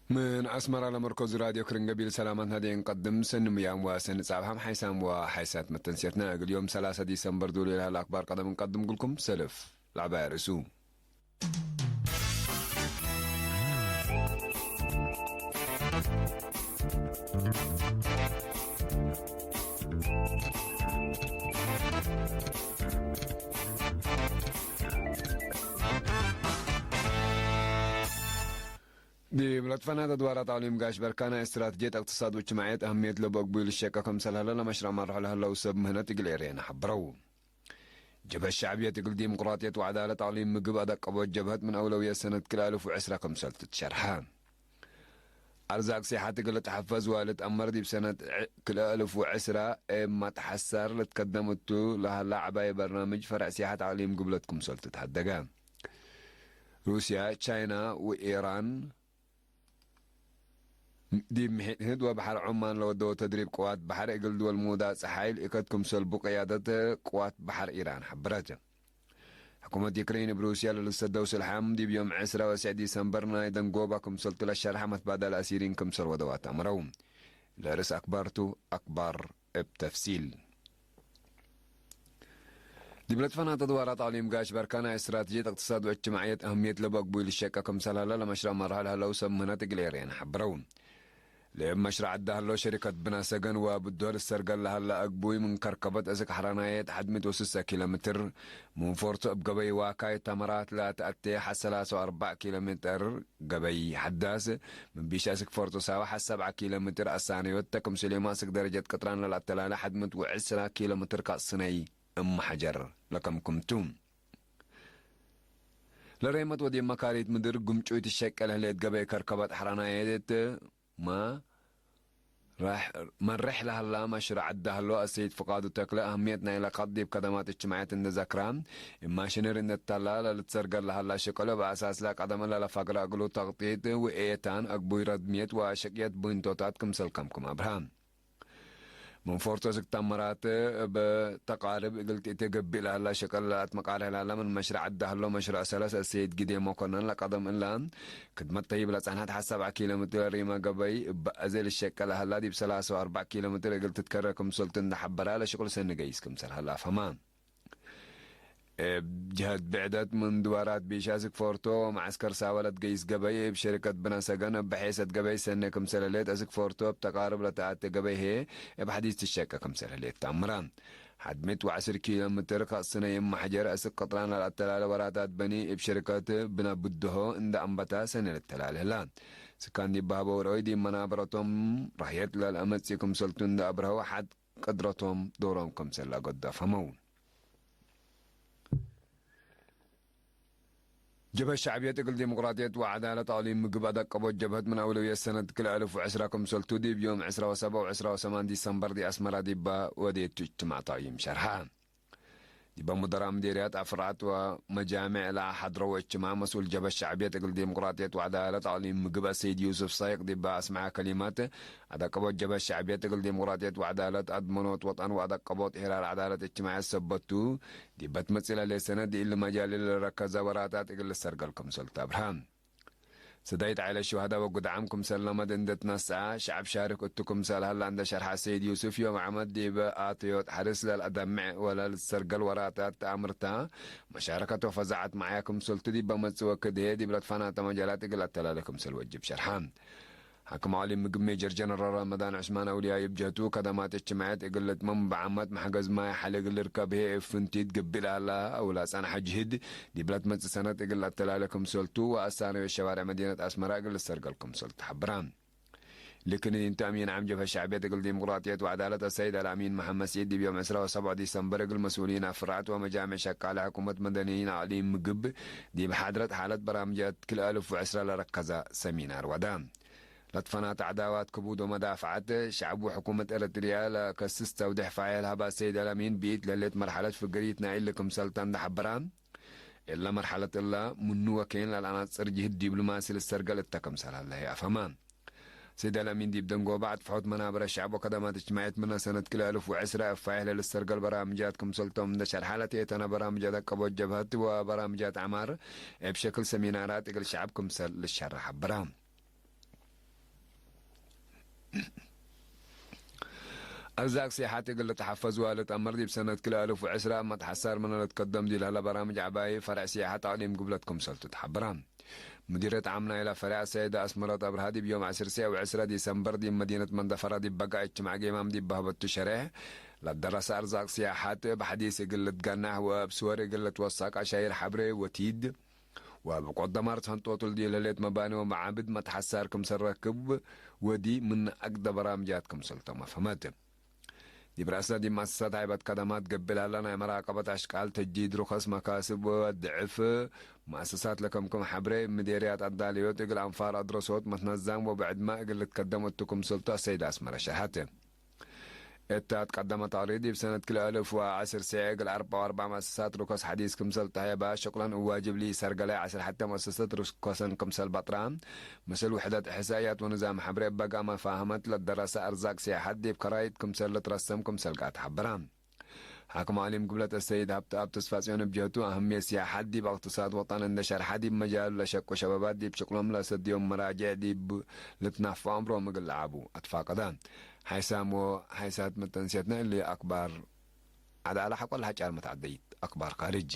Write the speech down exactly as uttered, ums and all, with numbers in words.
ምን አስመራ ለመርከዙ ራድዮ ክርን ገቢል ሰላማትና ዴ እንቀድም። ሰኒ ሙያም ወሰኒ ጻብሐም ሓይሳም ወሓይሳት መተንስየትና እግል ዮም ሰላሳ ዲሰምበር ዱል ለሀለ አክባር ቀደም እንቀድም እግልኩም። ሰልፍ ለዐባይ ርእሱ። ዲብ ለትፈናተ አድዋራት አቅሊም ጋሽ በርካና እስትራትጅየት እቅትሳድ ወእጅትማዕየት አህምየት ለቡ አግቡይ ልሸቀ ክምሰል ሀለ ለመሽረዕ መርሖ ለሀለው ሰብ ምህነት እግል ኤረና ሐብረው። ጀብሀት ሸዕብየት እግል ዲሞቅራጥየት ወዐዳለት አቅሊም ምግብ አደቀቦት ጀብሀት ምን አውለውየት ሰነት ክልኤ አልፍ ወዕስራ ክምሰል ትትሸርሐ። አርዛቅ ሲሐት እግል ልትሐፈዝ ወልትአመር ዲብ ሰነት ክልኤ አልፍ ወዕስራ እብ መትሐሳር ልትከደም እቱ ለሀላ ዐባይ በርናምጅ ፈርዕ ሲሐት አቅሊም ግብለት ክምሰል ትትሀደገ። ሩስያ፣ ቻይና ወኢራን ዲብ ምሒጥ ህንድ ወበሐር ዑማን ለወደው ተድሪብ ቅዋት በሐር እግል ድወል ሙዳጽ ሐይል ኢከት ክምሰል ቡ ቅያደት ቅዋት በሐር ኢራን ሐብረት። ሕኩመት ዩክሬን እብ ሩስያ ለልትሰደው ስልሓም ዲብ ዮም ዕስራ ወስዕ ዲሰምበር ናይ ደንጎባ ክምሰልቱ ለሸርሐ መትባደል አሲሪን ክምሰል ወደዋት አምረው። ለርእስ አክባርቱ አክባር እብ ተፍሲል። ዲብ ለትፈናተ አድዋራት አቅሊም ጋሽ በርካና እስትራትጅየት እቅትሳድ ወእጅትማዕየት አህምየት ለቡ አግቡይ ልሸቀ ክምሰል ሀለ ለመሽረዕ መርሐ ለሀለው ሰብ ምህነት እግል ኤረና ሐብረው። ለእብ መሽረዕ አዳህሎ ሸሪከት ብና ሰገን ወብድሆ ልሰርገል ለሀለ አግቡይ ምን ከርከበት እስክ ሐራናየት ሐድ ምእት ወስሰ ኪሎ ሜትር፣ ምን ፎርቶ እብ ገበይ ዋካይ ተመራት ለተአቴ ሐድ ሰላሳ ወአርበዕ ኪሎ ሜትር፣ ገበይ ሐዳስ ምን ቢሻ እስክ ፎርቶ ሳዋ ሐድ ሰብዓ ኪሎ ሜትር አሳነዮት ተ፣ ክምሰሌማ እስክ ደረጀት ቅጥራን ለለአተላለ ሐድ ምእት ወዕስራ ኪሎ ሜትር ካጽስነይ እም ሐጀር ለከምክምቱ። ለሬመት ወዲብ መካሪት ምድር ግምጩይ ትሸቀል ህሌት ገበይ ከርከበት ሐራናየት ማ ራሕ-፣ መሬሕ ለሀላ መሽረዕ አዳህሎ አሰይድ ፍቃዱ ተክለ፣ አህምየት ናይለ ከጥ ዲብ ከደማት እጅትማዕየት እንዴ ዘክራ፣ እብ ማሽነሪ እንዴ ተላ ለልትሰርገል ለሀላ ሽቅል እብ አሳስ ለቀደም ለለፈግረ እግሉ ተቅጢጥ ወኤታን አግቡይ ረድምየት ወሸቅየት ቡንቶታት ክምሰል ከምክም አብርሃ። ምን ፎርቶ እስክ ተመራት እብ ተቃርብ እግል ትእቴ ገብእ ለሀላ ሽቅል ለአትመቃርህ ለሀላ ምን መሽረዕ አዳህሎ መሽረዕ ሰለስ አሰይድ ግዴ መኮነን ለቀደም እላ ክድመት ተይብ ለጸንሐት ሐድ ሰብዓ ኪሎ ሜትር ሪመ ገበይ እበ አዜ ልሸቀ ለሀላ ዲብ ሰላሳ ወአርበዕ ኪሎ ሜትር እግል ትትከረ ክምሰልቱ እንዴ ሐበራ ለሽቅል ሰኒ ገይስ ክምሰል ሀላ አፍሀማ። እብ ጀህት ብዕደት ምን ድዋራት ቢሻ እስክ ፎርቶ ወመዐስከር ሳወለት ገይስ ገበይ እብ ሸሪከት ብና ሰገን እብ ሔሰት ገበይ ሰኔ ክምሰል ህሌት እስክ ፎርቶ እብ ተቃርብ ለተአቴ ገበይ ህዬ እብ ሐዲስ ትሸቀ ክምሰል ህሌት ተአምራ። ሐድ ምእት ወዐስር ኪሎ ሜትር ከጽስነ የም መሕጀር እስክ ቅጥራን ለልአተላለ ወራታት በኒ እብ ሸሪከት ብና ብድሆ እንደ አንበታ ሰኔ ልተላለ ህላ። ስካን ዲብ በሀበው ረኦይ ዲብ መናበረቶም ረህየት ለልአመጽእ ክምሰልቱ እንደ አብርሀው ሐድ ቅድረቶም ዶሮም ክምሰል ለአገዱ አፍሀመው። ጀብሀት ሸዕብየት እግል ዲሞቅራጥየት ወዐዳለት አቅሊም ምግብ አደቀቦት ጀብሀት ምን አውለውየት ሰነት ክልኤ አልፍ ወዕስራ ክምሰልቱ ዲብ ዮም ዕስራ ወሰብዕ ወዕስራ ወሰማን ዲሰምበር ዲብ አስመራ ዲባ ወዴቱ እጅትማዕ ተቅይም ሸርሐ። ዲበ ሙደራ ምዴርያት አፍራዓት ወመጃሜዕ ለአሐድረው እጅትማዕ መስኡል ጀብሀት ሸዕብየት እግል ዲሞቅራጥየት ወዐዳለት አቅሊም ምግብ አሰይድ ዩስፍ ሳይቅ ዲበ አስመዐ ከሊማት፣ አደቀቦት ጀብሀት ሸዕብየት እግል ዲሞቅራጥየት ወዐዳለት አድመኖት ወጠን ወአደቀቦት ሄራር ዐዳለት እጅትማዕየት ሰበት ቱ፣ ዲብ ትመጽእ ለህሌት ሰነት ዲእሊ መጃል ለረከዘ ወራታት እግል ልሰርገል ክምሰል ተአብርሀ። ሰዳይት ዐይለት ሹሀዳ ወጉድዓም ክምሰል ለመድ እንዴ ትነስአ፣ ሸዐብ ሻርክ እቱ ክምሰል ሀላ እንዴ ሸርሐ ሰይድ ዩስፍ፣ ዮም ዐመት ዲብ አተዮት ሐርስ ለልአደምዕ ወለልትሰርገል ወራታት ተአምርታ፣ መሻረከት ወፈዛዐት መዓያ ክምሰልቱ ዲብ መጽእ ወክድ ህዬ ዲብ ለትፈናተ መጃላት እግል አተላሌ ክምሰል ወጅብ ሸርሐ። ሐክም አሊ ምግብ ሜጀር ጀነራል ረመዳን ዑስማን አውልያ እብ ጀህቱ፣ ከደማት እጅትማዕየት እግል ልትመም በዐመት መሕገዝ ማይ ሐል እግል ልርከብ ህዬ እብ ፍንቲት ገብእ ለሀላ አው ለጸንሐ ጅህድ፣ ዲብ ለትመጽእ ሰነት እግል ለአተላሌ ክምሰልቱ ወአሳነዮት ሸዋርዕ መዲነት አስመራ እግል ልሰርገል ክምሰልቱ ሐብራ። ልክን እንቲ አሚን ዓም ጀብሀት ሸዕብየት እግል ዲሞቅራጥየት ወዐዳለት አሰይድ አልአሚን መሐመድ ስዒድ ዲብ ዮም ዕስራ ወሰብዕ ዲሰምበር እግል መስኡሊን አፍራዐት ወመጃምዕ ሸቃለ ሕኩመት መደንይን አቅሊም ምግብ ዲብ ሓድረት ሓለት በራምጃት ክልኤ አልፍ ወዕስራ ለረከዘ ሰሚናር ወደ። ለትፈናተ ዐዳዋት ክቡድ ወመዳፍዐት ሸዕብ ወሕኩመት ኤረትርያ ለከስስ ተውዴሕ ፋይሕ ለሀበ ሰይድ አልአሚን፣ ብኢት ለህሌት መርሐለት ፍግሪት ናይ እሊ ክምሰልተ እንዴ ሐበረ፣ እለ መርሐለት እለ ምኑ ወኬን ለለአናጽር ጅህድ ዲፕሎማሲ ልሰርገል እተ ክምሰል ሀለ ህይ አፍሀመ። ሰይድ አልአሚን ዲብ ደንጎበ አትፈሖት መናበረ ሸዕብ ወከደማት እጅትማዕየት ምነ ሰነት ክልኤ አልፍ ወዕስራ እብ ፋይሕ ለልሰርገል በራምጃት ክምሰልቶም እንዴ ሸርሐ፣ ለትኤተነ በራምጃት አቀቦት ጀብሀት ወበራምጃት ዐማር እብ ሸክል ሰሚናራት እግል ሸዕብ ክምሰል ልሸረሕ ሐበረ። አርዛቅ ሲያሐት እግል ልትሐፈዝ ወአልትአመር፣ ዲብ ሰነት ክልኤ አልፍ ወዕስራ እብ መትሐሳር ምነ ልትከደም ዲብ ለህለ በራምጅ ዐባይ ፈርዕ ሲያሐት አቅሊም ግብለት ክምሰልቱ ተሐብራ። ሙዲረት ዓም ናይለ ፈርዕ ሰይድ አስመረት አብርሃ ዲብ ዮም ዐስር ሰዕ ወዕስራ ዲሰምበር ዲብ መዲነት መንደፈራ ዲብ በጋ እጅትማዕ ጌማም ዲብ በህበቱ ሸሬሕ፣ ለደረሰ አርዛቅ ሲያሐት እብ ሐዲስ እግል ልትገናሕ ወእብ ስወር እግል ልትወሰቅ አሻይር ሐብሬ ወቲድ፣ ወእብ ቆደማር ሰንጦቱ ለዲብ ለህሌት መባኒ ወመዓብድ መትሐሳር ክምሰል ረክብ ወዲ ምን አግደ በራምጃት ክምሰልቶም አፍሀመት። ዲብ ረአስነ ዲብ መአሰሳት ሃይበት ከደማት ገብእ ለሀለ ናይ መራቀበት አሽቃል፣ ተጅዲድ ሩከስ መካስብ ወድዕፍ መአሰሳት ለከምክም ሐብሬ፣ እብ ምዴርያት አዳለዮት እግል አንፋር አድረሶት መትነዛም ወብዕድመ እግል ልትከደም እቱ ክምሰልቱ አሰይድ አስመረ ሸርሐት። እተ አትቀደመ ተቅሪር ዲብ ሰነት ክልኤ አልፍ ወዐስር ሰዕ እግል አርበዕ ወአርበዕ መአሰሳት ሩከስ ሐዲስ ክምሰል ተሀየበ፣ ሽቅለን እብ ዋጅብ ለኢሰርገለ ዐስር ሐቴ መአሰሰት ሩከሰን ክምሰል በጥራ፣ ምስል ውሕደት እሕሳእያት ወንዛም ሐብሬ እበ ጋመ ፋህመት ለደረሰ አርዛቅ ሲያሐት ዲብ ከራይት ክምሰል ልትረሰም ክምሰል ገአት ሐበረ። ሓክም አሊም ግብለት አሰይድ ሀብተአብ ተስፋጽዮን እብ ጀህቱ፣ አህምየት ሲያሐት ዲብ እቅትሳድ ወጠን እንዴ ሸርሐ፣ ዲብ መጃሉ ለሸቁ ሸባባት ዲብ ሽቅሎም ለሰድዮም መራጅዕ ዲብ ልትናፈዖም ሮም እግል ለዐቡ አትፋቀደ። ሓይሳም ወሓይሳት መተንስየትነ እሊ አክባር ዐድ አለ ሐቆ ለሐጫር መትዐደይት አክባር ካርጅ።